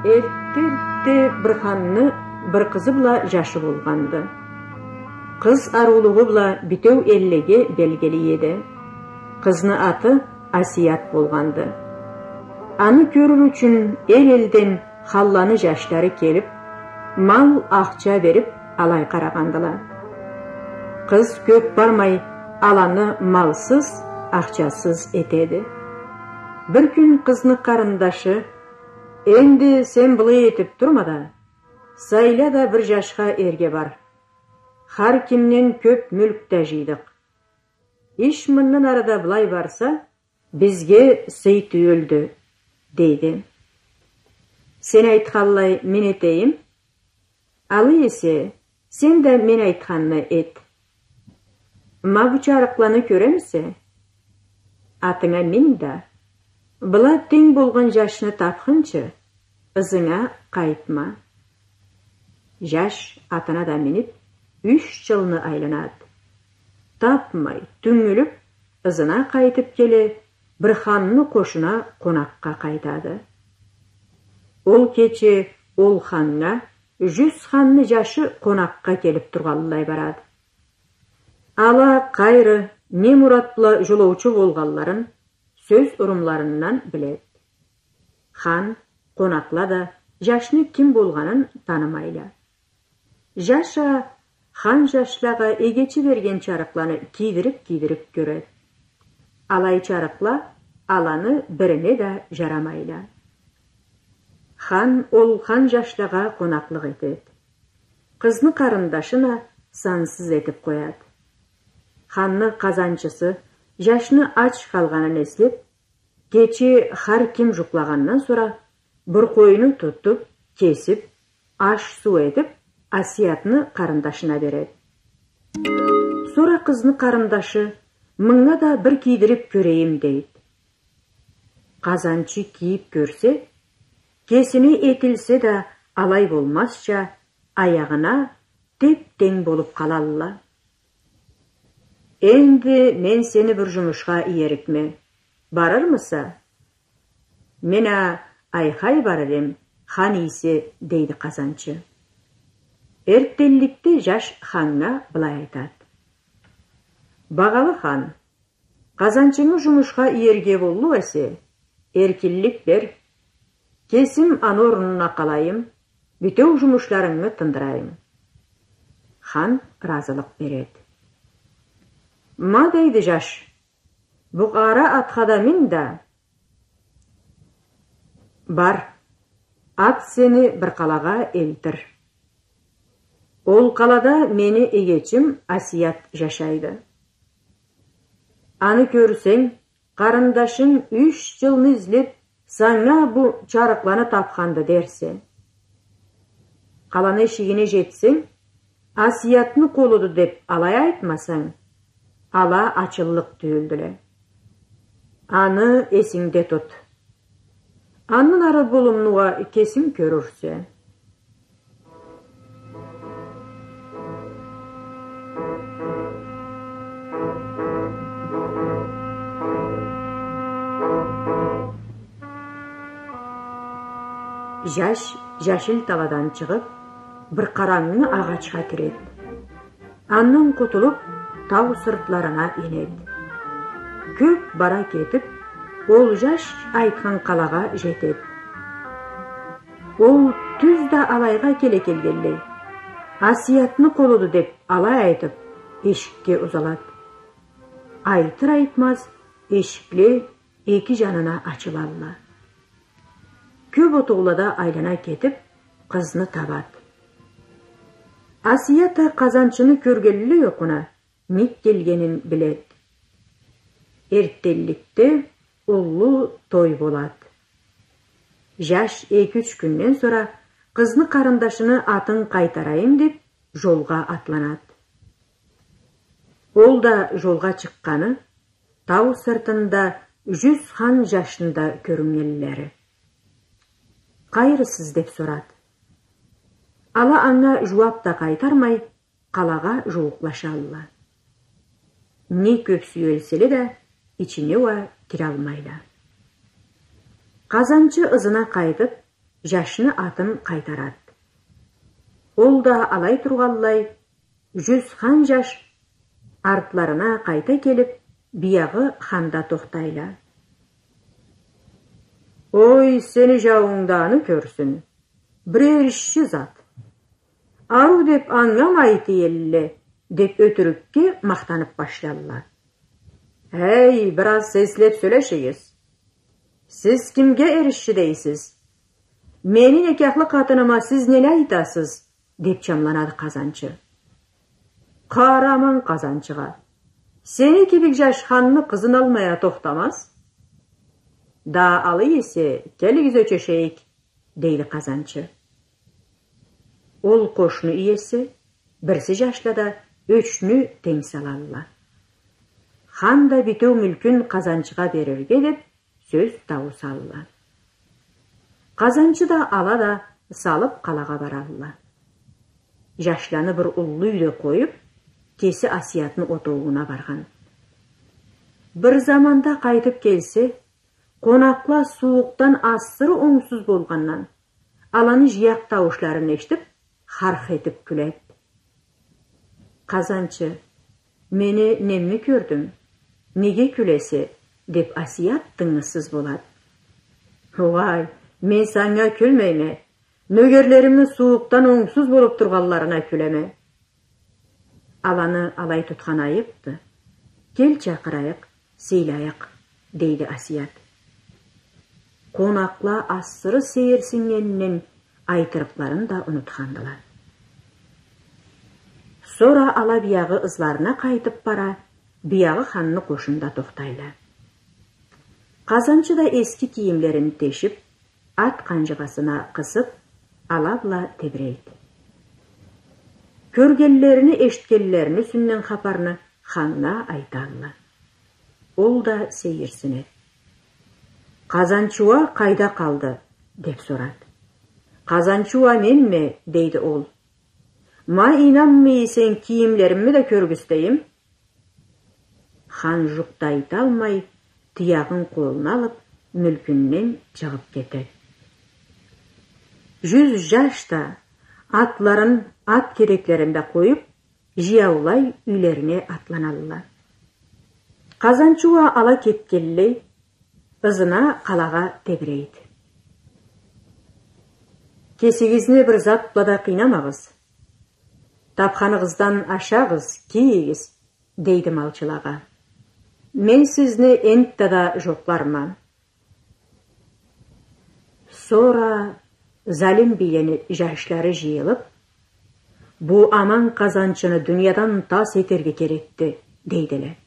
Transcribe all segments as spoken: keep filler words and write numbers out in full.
Эртте-эртте бир ханны бир къызы бла жашы болгъанды. Къыз ариулугъу бла бютеу эллеге белгили эди. Къызны аты Асият болгъанды. Аны кёрюр ючюн эл-элден ханланы жашлары келип, мал, ахча берип, алай къарагъандыла. Къыз кёп бармай, аланы малсыз, ахчасыз этеди. Бир кюн къызны къарындашы: «Энди сен былай этип турма да, сайла да бир жашха эрге бар. Хар кимден кёп мюлк да жыйдыкъ. Иш мындан ары да былай барса, бизге сый тюйюлдю», — дейди. «Сен айтханлай мен этейим. Алай эсе, сен да мен айтханны эт. Ма бу чарыкъланы кёремисе? Атынга мин да, была тенг болгъан жашны тапхынчы, ызынга къайтма». Жаш атына да минип, юч жылны айланады. Тапмай, тюнгюлюп, ызына къайтып келе, бир ханны къошуна къонакъгъа къайтады. Ол кече ол ханнга жюз ханны жашы къонакъгъа келип тургъанлай барады. Ала къайры не мурат бла жолоучу болгъанларын сёз урумларындан биледи. Хан, къонакъла да жашны ким болгъанын танымайла. Жаш а хан жашлагъа эгечи берген чарыкъланы кийдирип-кийдирип кёреди. Алай чарыкъла аланы бирине да жарамайла. Хан ол хан жашлагъа къонакълыкъ этеди. Къызны къарындашын а сансыз этип къояды. Ханны къазанчысы жашны ач къалгъанын эслеп, кече хар ким жукълагъандан сора, бир къойну тутуп, кесип, аш-суу этип, Асиятны къарындашына береди. Сора къызны къарындашы: «Мынга да бир кийдирип кёрейим», — дейди. Къазанчы кийип кёрсе, кесине этилсе да алай болмазча, аягъына теп-тенг болуп къалалла. «Энди мен сени бир жумушха иерикме. Барырмыса?» «Мен а айхай барыр эм, хан ийсе», — дейди къазанчы. Эрттенликде жаш ханнга былай айтады: «Багъалы хан, къазанчынгы жумушха иерге боллукъ эсе, эркинлик бер. Кесим аны орнуна къалайым, бютеу жумушларынгы тындырайым». Хан ыразылыкъ береди. «Ма, — дейди жаш, — бу къара атха да мин да, бар, ат сени бир къалагъа элтир. Ол къалада мени эгечим Асият жашайды. Аны кёрсенг, къарындашынг юч жылны излеп, санга бу чарыкъланы тапханды дерсе. Къаланы эшигине жетсенг, Асиятны къолуду деп алай айтмасанг, ала ачыллыкъ тюйюлдюле. Аны эсингде тут. Андан ары болумну уа кесинг кёрюрсе». Жаш жашил таладан чыгъып, бир къарангы агъачха киреди. Андан къутулуп, тау сыртларына энеди. Кёп бара кетип, ол жаш айтхан къалагъа жетеди. Ол тюз да алайгъа келе келгенлей, Асиятны къолуду деп алай айтып, эшикге узалады. Айтыр-айтмаз, эшикле эки жанына ачылалла. Кёп отоулада айлана кетип, къызны табады. Асият а къазанчыны кёргенлей окъуна, нек келгенин биледи. Эрттенликде уллу той болады. Жаш эки-юч кюнден сора къызны къарындашыны атын къайтарайым деп, жолгъа атланады. Ол да жолгъа чыкъгъаны тау сыртында жюз хан жашны да кёрюннгенлери. «Къайрысыз?» — деп сорады. Ала анга жууап да къайтармай, къалагъа жууукълашалла. Не кёп сюелселе да, ичине уа киралмайла. Къазанчы ызына къайтып, жашны атын къайтарат. Ол да алай тургъанлай, жюз хан жаш артларына къайта келип, биягъы ханда тохтайла. «Ой, сени жауунг да аны кёрсюн, бир эришчи зат! Ару деп анга айта элле», — деп ётюрюкге махтанып башлалла. «Эй, бир аз эслеп сёлешигиз. Сиз кимге эришчи дейсиз? Мени некяхлы къатыныма сиз неле айтасыз?» — деп чамланады къазанчы. «Къара аман къазанчыгъа. Сени кибик жаш ханны къызын алмай а тохтамаз. Да алай эсе, келигиз, ёчешейик», — дейди къазанчы. Ол къошну иеси, бирси жашла да ёчню тенг салалла. Хан да битеу мюлкюн къазанчыгъа берирге деп сёз таусалла. Къазанчы да, ала да салып къалагъа баралла. Жашланы бир уллу юйде къоюп, кеси Асиятны отоууна баргъан. Бир заманда къайтып келсе, къонакъла сууукъдан асыры онгсуз болгъандан, аланы жыякъ тауушларын эшитип, харх этип кюлет. Къазанчы: «Мени немми кёрдюнг? Неге кюлесе?» — деп, Асият тынгысыз болат. «Угъай, мен санга кюлмейме, нёгерлеримни сууукъдан онгсуз болуп тургъанларына кюлеме». «Аланы алай тутхан айыпды. Кел, чакъырайыкъ, сыйлайыкъ», — дейди Асият. Къонакъла асыры сейирсиннгенден айтырыкъларын да унутхандыла. Сора ала биягъы ызларына къайтып бара, биягъы ханны къошунда тохтайла. Къазанчы да эски кийимлерин тешип, ат къанжыгъасына къысып, ала бла тебирейт. Кёргенлерини, эшитгенлерини юсюнден хапарны ханнга айталла. Ол да сейирсинет. «Къазанчы уа къайда къалды?» — деп сорат. «Къазанчы уа менме», — дейди ол. «Ма ийнанмай эсенг, кийимлеримни да кёргюзтейим». Хан жукъ да айталмай, тыягъын къолуна алып, мюлкюнден чыгъып кетет. Жюз жаш да, атларын, ат кереклерин да къоюп, жыяулай юйлерине атланалла. Къазанчы уа ала кетгенлей, ызына къалагъа тебирейт. «Кесигизни бир зат бла да къыйнамагъыз. Тапханыгъыздан ашагъыз, кийигиз», — дейди малчылагъа. «Мен сизни энтта да жокъларма». Сора залим бийлени жашлары жыйылып: «Бу аман Къазанчыны дуниядан тас этерге керекди», — дейдиле.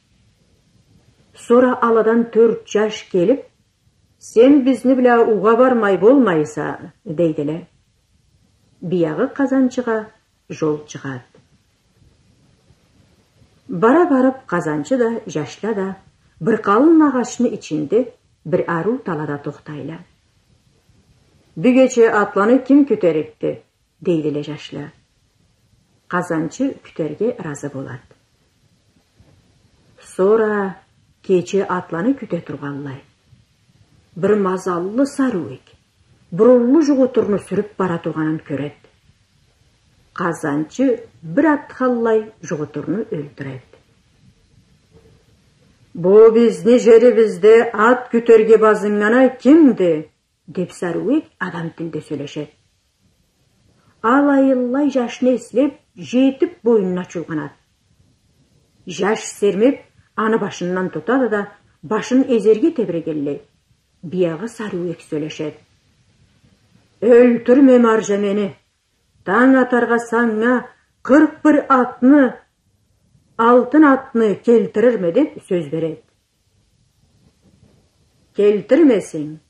Сора аладан тёрт жаш келип: «Сен бизни бла уугъа бармай болмайса», — дейдиле. Биягъы Къазанчыгъа жол чыгъат. Бара барып, Къазанчы да, жашла да бир къалын агъачны ичинде бир арыу талада тохтайла. «Бюгече атланы ким кютерикди?» — дейдиле жашла. Къазанчы кютерге ыразы болат. Сора кече атланы кюте тургъанлай, бир мазаллы сарыуек бир уллу жугъутурну сюрюп бара тургъанын кёрет. Къазанчы бир атханлай жугъутурну ёлтюрет. «Бу бизни жерибизде ат кютерге базыннган а кимди?» — деп, сарыуек адам тилде сёлешет. Алайыллай жашны эслеп, жетип бойнуна чулгъанат. Жаш сермеп, аны башындан тутады да, башын эзерге тебирегенлей, биягъы сарыуек сёлешет: «Ёлтюрме, маржа, мени! Танг атаргъа санга къыркъ бир атны, алтын атны келтирирме», — деп сёз берет. «Келтирмесенг,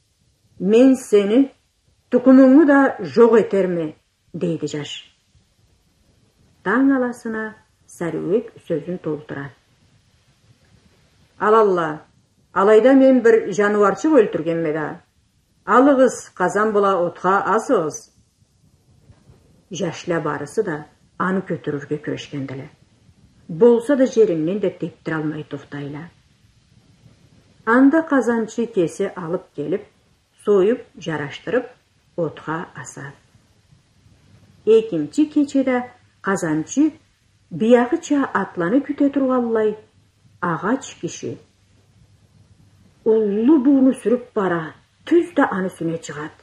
мен сени, тукъумунгу да жокъ этерме», — дейди жаш. Танг аласына сарыуек сёзюн толтурат. «Алалла, алайда мен бир жаныуарчыкъ ёлтюргенме да. Алыгъыз, къазан бла отха асыгъыз». Жашла барысы да аны кётюрюрге кюрешгендиле. Болса да, жеринден да тепдиралмай тохтайла. Анда Къазанчы кеси алып келип, союп, жарашдырып, отха асад. Экинчи кече да Къазанчы биягъыча атланы кюте тургъанлай, агъач киши уллу бууну сюрюп бара, тюз да аны юсюне чыгъад.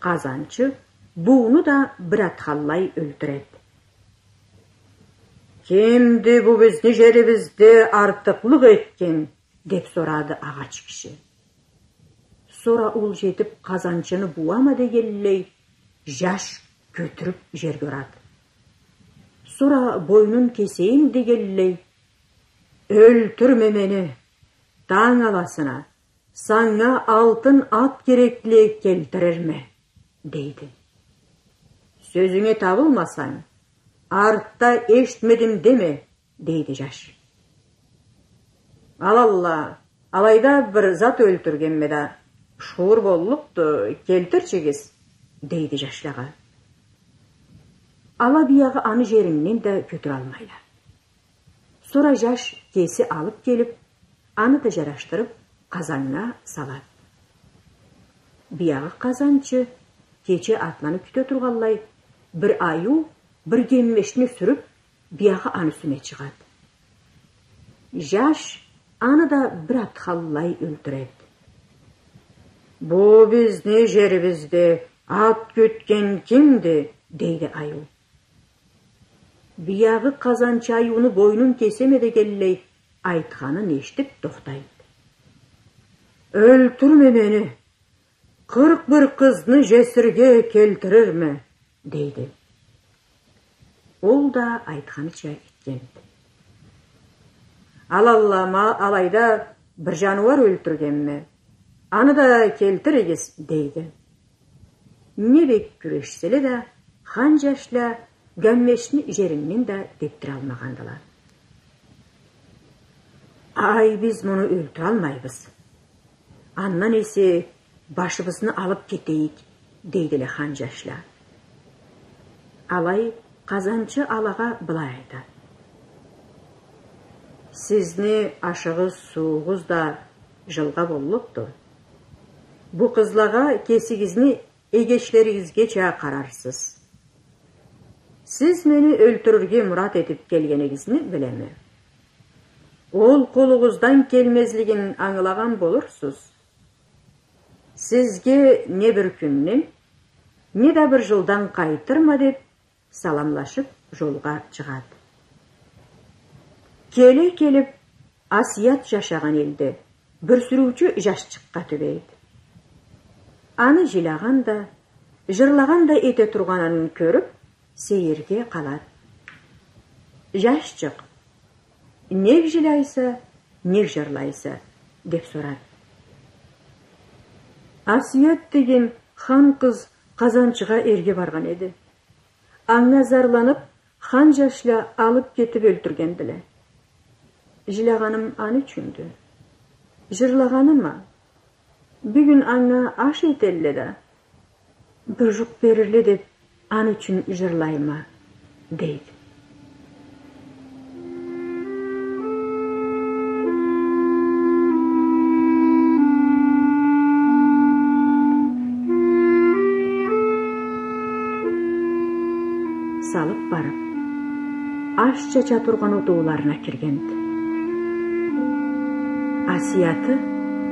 Къазанчы бууну да бир атханлай ёлтюред. «Кимди бу бизни жерибизде артыкълыкъ этген?» — деп сорады агъач киши. Сора ол жетип Къазанчыны бууама дегенлей, жаш кётюрюп жерге урад. Сора бойнун кесейим дегенлей: «Ёлтюрме мени, танг аласына санга алтын ат керекли келтирирме», — дейди. «Сёзюнге табылмасанг, артда эшитмедим деме», — дейди жаш. «Алалла, алайда бир зат ёлтюргенме да, шуур боллукъду, келтирчигиз», — дейди жашлагъа. Ала биягъы аны жеринден да кётюралмайла. Сора жаш кеси алып келип, аны да жарашдырып, къазаннга салад. Биягъы Къазанчы кече атланы кюте тургъанлай, бир айыу бир геммешни сюрюп, биягъы аны юсюне чыгъад. Жаш аны да бир атханлай ёлтюред. «Бу бизни жерибизде ат кютген кимди?» — дейди айыу. Биягъы Къазанчы айыуну бойнун кесеме дегенлей, айтханын эшитип тохтайд. «Ёлтюрме мени, къыркъ бир къызны жесирге келтирирме», — дейди. Ол да айтханыча этгенд. «Алалла, ма алайда бир жаныуар ёлтюргенме, аны да келтиригиз», — дейди. Не бек кюрешселе да, хан жашла геммешни жеринден да тепдиралмагъандыла. «Ай, биз муну ёлтюралмайбыз. Андан эсе башыбызны алып кетейик», — дейдиле хан жашла. Алай Къазанчы алагъа былай айта: «Сизни ашыгъыз, суугъуз да жылгъа боллукъду. Бу къызлагъа кесигизни эгечлеригизгеча къарарсыз. Сиз мени ёлтюрюрге мурат этип келгенигизни билеме. Ол къолугъуздан келмезлигин ангылагъан болурсуз. Сизге не бир кюнден, не да бир жылдан къайтырма», — деп, саламлашып, жолгъа чыгъад. Келе келип, Асият жашагъан элде бир сюрюучю жашчыкъгъа тюбейд. Аны жилягъан да, жырлагъан да эте тургъанын кёрюп, сейирге къалад. «Жашчыкъ, нек жиляйса, нек жырлайса?» — деп сорад. «Асият деген хан къыз Къазанчыгъа эрге баргъан эди. Анга зарланып, хан жашла алып кетип ёлтюргендиле. Жилягъаным аны ючюндю. Жырлагъаным а, бюгюн анга аш этелле да, бир жукъ берирле деп, аны ючюн жырлайма», — дейди. Салып барып, аш чача тургъан отоуларына киргенд. Асияты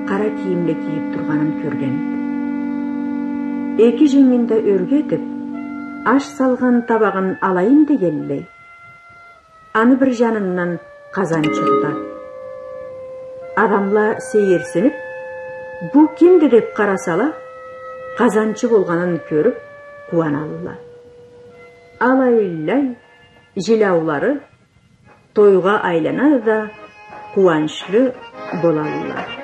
къара кийимле кийип тургъанын кёргенд. Эки женгин да ёрге этип, аш салгъан табагъын алайым дегенлей, аны бир жанындан Къазанчы тутад. Адамла сейирсинип, «Бу кимди?» — деп къарасала, Къазанчы болгъанын кёрюп, къууаналла. Алайлай жиляулары тойгъа айланады да, къууанчлы болалла.